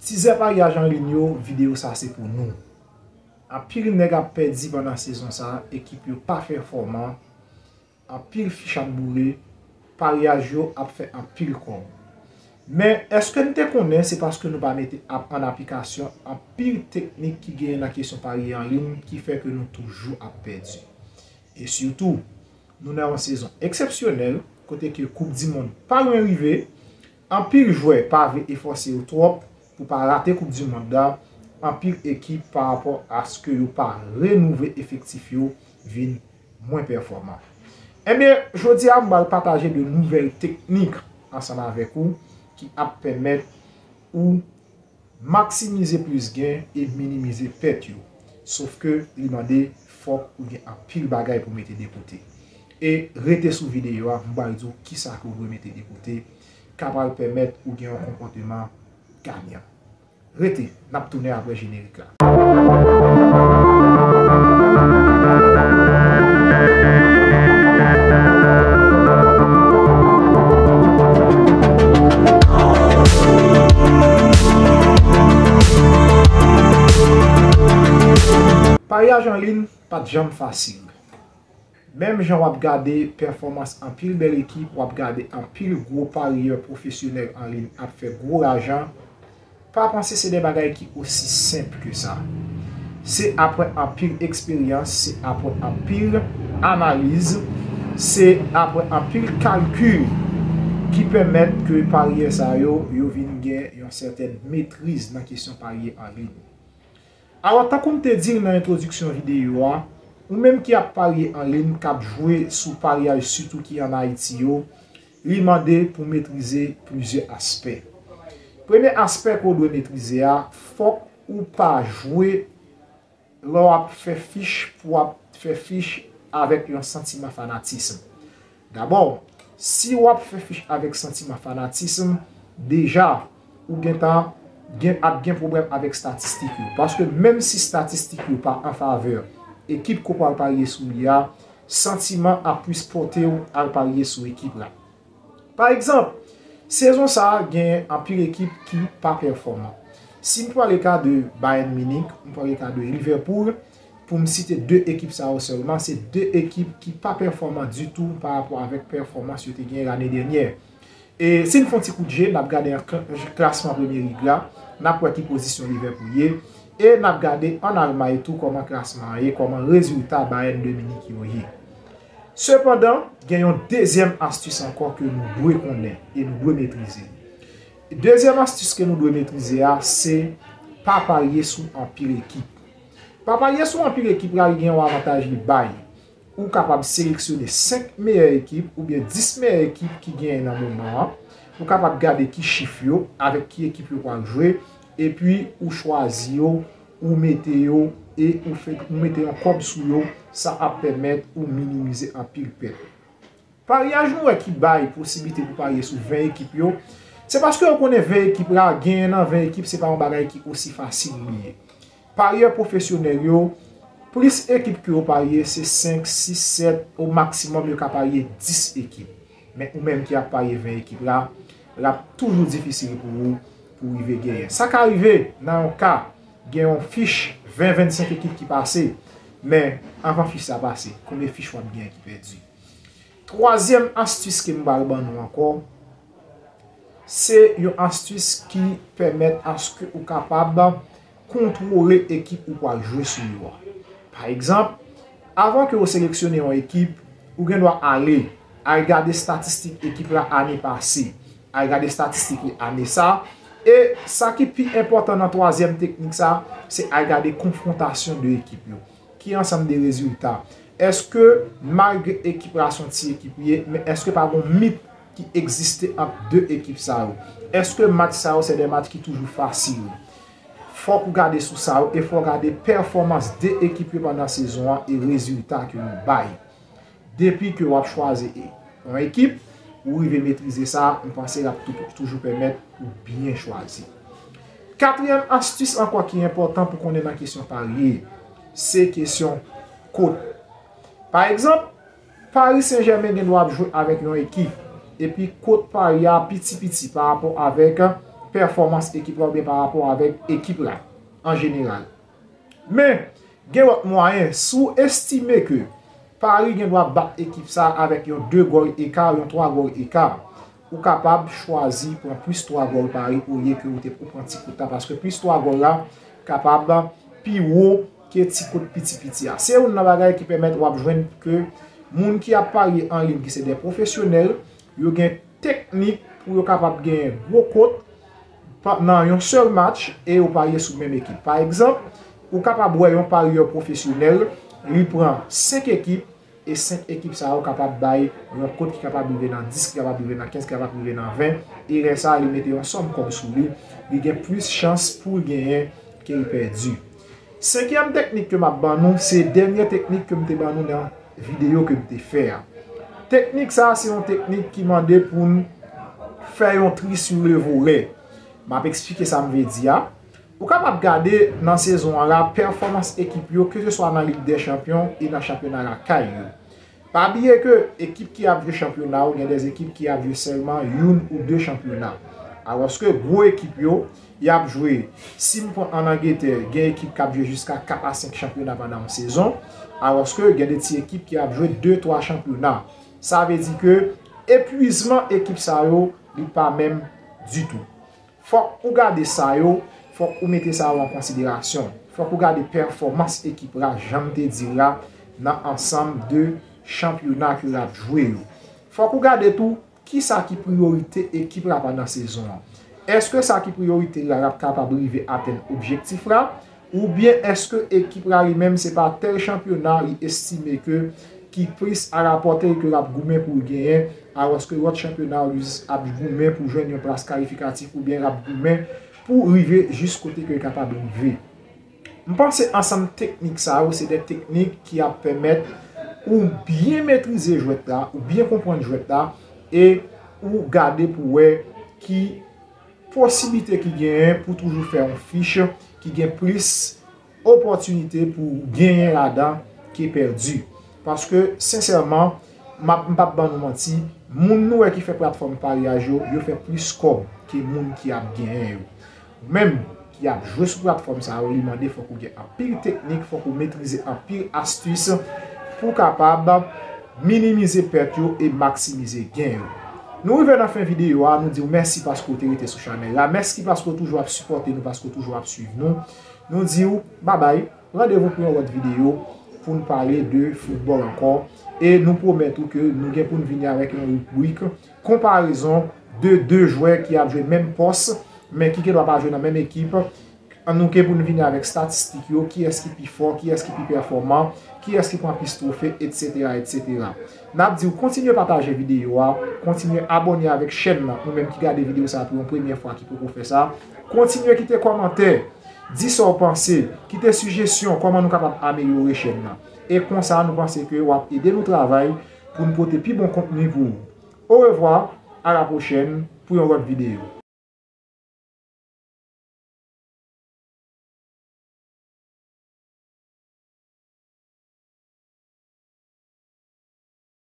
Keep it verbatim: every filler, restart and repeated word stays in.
Tizè paryaj an liy yo, videyo sa se pou nou. Anpil nèg ap pèdi pandan sezon sa, ekip yo pa pèfòman, anpil fich ap boure, paryaj yo ap fè anpil kòb. Men, èske n te konnen se paske nou pa mete ap, an aplikasyon anpil teknik ki genyen nan kesyon parye an liy ki fè ke nou toujou ap pèdi? E sitou, nou nan yon sezon eksepsyonèl, kote ke Koup di Mond pa lwen rive, anpil jwè pa vle efòse yo twòp pou pa rate Koup di Mond la, anpil ekip pa rapò aske yo pa renouvle efektif yo vin mwen pèfòman. Ebyen, jodi a m pral pataje de nouvèl teknik ansanm avèk ou ki ap pèmèt ou maksimize plis gen e minimize pèt yo. Sofke li mande fòk ou gen anpil bagay pou mete de kote. E rete sou videyo a, m pral di w kisa ke w dwe mete de kote, k ap pral pèmèt ou gen yon konpòteman ganyan. Rete, n ap tounen apre jenerik la. Paryaj an liy pa t janm fasil. Menm jan w ap gade pèfòmans anpil bèl ekip, w ap gade anpil gwo paryè pwofesyonèl an liy ap fè gwo lajan, pa panse se de bagay ki osi senp ke sa. Se apre anpil eksperyans, se apre anpil analiz, se apre anpil kalkil ki pèmèt ke paryè sa yo, yo vin gen yon sètèn metriz nan kesyon parye an liy. Alò, tankou m te di l nan entwodiksyon videyo a, ou menm ki ap parye an liy, k ap jwe sou paryaj sitou ki ann Ayiti yo, li mande pou metrize plizyè aspè. Premye aspè ke w dwe metrize a, fòk ou pa jwe lè w ap fè fich pou w ap fè fich avèk yon santiman fanatism. Dabò, si w ap fè fich avèk santiman fanatism, deja, ou gentan gen, ap gen pwoblèm avèk estatistik yo. Paske menm si estatistik yo pa an favè ekip ke w pral parye sou li a, santiman ap plis pote w al parye sou ekip la. Pa egzanp, sezon sa a, gen anpil ekip ki pa pèfòman. Si m pale ka de Bayern Munich, m pale ka de Liverpool, pou m site de ekip sa yo sèlman, se de ekip ki pa pèfòman ditou pa rapò avèk pèfòmans yo te genyen lane dènyè. E si n fè yon ti kout je, n ap gade an kla-, klasman Premye Lig la, n ap wè ki pozisyon Liverpool ye, e n ap gade ann Almay tou kòman klasman an ye, kòman rezilta Bayern de Munich yo ye. Sepandan, gen yon dezyèm astis ankò ke nou dwe konnen e nou dwe metrize. Dezyèm astis ke nou dwe metrize a, se pa parye sou anpil ekip. Pa parye sou anpil ekip la, li gen yon avantaj li bay. Ou kapab seleksyone senk meyè ekip oubyen dis meyè ekip ki genyen nan moman an. Ou kapab gade ki chif yo, avèk ki ekip yo pral jwe, epi ou chwazi yo, ou mete yo, e ou fè, ou mete yon kòb sou yo, sa ap pèmèt ou minimize anpil pèt. Paryaj nou wè ki bay posiblite pou parye sou ven ekip yo, se paske yo konnen ven ekip la, genyen nan ven ekip, se pa yon bagay ki osi fasil li ye. Paryè pwofesyonèl yo, plis ekip ke yo parye, se senk, sis, sèt, o maksimòm yo ka parye dis ekip. Men ou menm ki ap parye ven ekip la, l ap toujou difisil pou ou, pou w rive genyen. Sa ka rive nan yon ka, gen yon fich ven, vennsenk ekip ki pase, men anvan fich sa pase, konbyen fich w ap genyen ki pèdi? Twazyèm astis ke m pral ban nou ankò, se yon astis ki pèmèt aske ou kapab kontwole ekip ou pral jwe sou yo a. Pa egzanp, avan ke ou seleksyone yon ekip, ou gen dwa ale, al gade estatistik ekip la ane pase, al gade estatistik li ane sa, e sa ki pi enpòtan nan twazyèm teknik sa, se al gade konfwontasyon de ekip yo. Ki ansanm de rezilta? Èske, malgre ekip la se yon ti ekip li ye, men èske pa gen mit ki egziste ant de ekip sa yo? Èske match sa yo se de match ki toujou fasil? Fòk ou gade sou sa yo e fò w gade pèfòmans de ekip yo pandan sezon an e rezilta ke yo bay. Depi ke w ap chwazi e, yon ekip, ou rive metrize sa, m panse l ap tou-, toujou pèmèt ou byen chwazi. Katriyèm astis ankò ki enpòtan pou konnen nan kesyon parye, se kesyon kot. Pa egzanp, Paris Saint-Germain gen dwa ap jwe avèk yon ekip, epi kot parye a piti piti pa rapò avèk pèfòmans ekip la oubyen pa rapò avèk ekip la an jeneral. Men, gen lòt mwayen, si w estime ke Paris gen dwa bat ekip sa avèk yon de gòl eka, yon twa gòl eka, ou kapab chwazi pran plis twa gòl Paris olye ke ou te ou pran ti kout la, paske plis twa gòl la kapab pi wo ke ti kout piti piti a. Se youn nan bagay ki pèmèt w ap jwenn ke moun ki ap parye an liy ki se de pwofesyonèl, yo gen teknik pou yo kapab genyen gwo kout pa- nan yon sèl match e yo parye sou menm ekip. Pa egzanp, ou kapab wè yon paryè pwofesyonèl, li pran senk ekip e senk ekip sa yo kapab bay yon kout ki kapab rive nan dis, ki kapab rive nan kenz, ki kapab rive nan ven, e lè sa a li mete yon sòm kòb sou li, li gen plis chans pou l genyen ke l pèdi. Senkyèm teknik ke m ap ban nou, se dènye teknik ke m te ban nou nan videyo ke m te fè a. Teknik sa a se yon teknik ki mande pou n fè yon tri sou le vole. M ap eksplike sa m vle di a. Ou kapab gade nan sezon an la pèfòmans ekip yo, keseswa nan Lig dè Chanpyon e nan chanpyona lakay yo. Pa bliye ke ekip ki ap jwe chanpyona yo, gen de ekip ki ap jwe sèlman youn ou de chanpyona. Alòske gwo ekip yo, y ap jwe, si m pran an Angletè, gen ekip k ap jwe jiska kat a senk chanpyona pandan yon sezon, alòske gen de ti ekip ki ap jwe de, twa chanpyona. Sa vle di ke epwizman ekip sa yo, li pa menm ditou. Fòk ou gade sa yo, fòk ou mete sa yo an konsiderasyon. Fòk ou gade pèfòmans ekip la, jan m te di w la, nan ansanm de chanpyona ke l ap jwe yo. Fòk ou gade tou kisa ki priyorite ekip la pandan sezon an. Èske sa ki priyorite la, l ap kapab rive atenn objektif la? Oubyen èske ekip la li menm se pa tèl chanpyona li estime ke ki plis a la pòte ke l ap goumen pou l genyen, alòske lòt chanpyona yo li jis ap goumen pou jwenn yon plas kalifikatif oubyen l ap goumen pou rive jis kote ke l kapab rive? M panse ansanm teknik sa yo se de teknik ki ap pèmèt ou byen metrize jwèt la, ou byen konprann jwèt la, e ou gade pou wè ki posiblite ki genyen pou toujou fè yon fich ki gen plis opòtinite pou genyen ladan ke pèdi. Paske, sensèman, m ap, m p ap ban nou manti, moun nou wè ki fè platfòm paryaj yo, yo fè plis kòb ke moun ki ap genyen yo. Ou menm ki ap jwe sou platfòm sa yo, li mande fòk ou gen anpil teknik, fòk ou metrize anpil astis pou kapab minimize pèt yo e maksimize gen yo. Nou rive nan fen videyo a, nou di w mèsi paske w te rete sou chanèl la, mèsi paske w toujou ap sipòte nou, paske w toujou ap swiv nou. Nou di w babay, randevou pou yon lòt videyo pou n pale de foutbòl ankò. E nou pwomèt ou ke nou gen pou n vini avèk yon ribrik konparezon de de jwè ki ap jwe menm pòs, men ki gendwa pa jwe nan menm ekip. An nou ke pou n vini avèk statistik yo, kiyès ki pi fò, kiyès ki pi pèfòman, kiyès ki pran plis twofe, etsetera, etsetera. N ap di w kontinye pataje videyo a, kontinye abòne avèk chèn nan, ou menm ki gade videyo sa a pou yon premyè fwa ki poko fè sa. Kontinye kite kòmantè, di sa w panse, kite sijesyon kòman nou kapab amelyore chèn nan. E konsa nou panse ke w ap ede nou travay pou n pote pi bon kontni pou ou. Orevwa, a la pwochèn pou yon lòt videyo.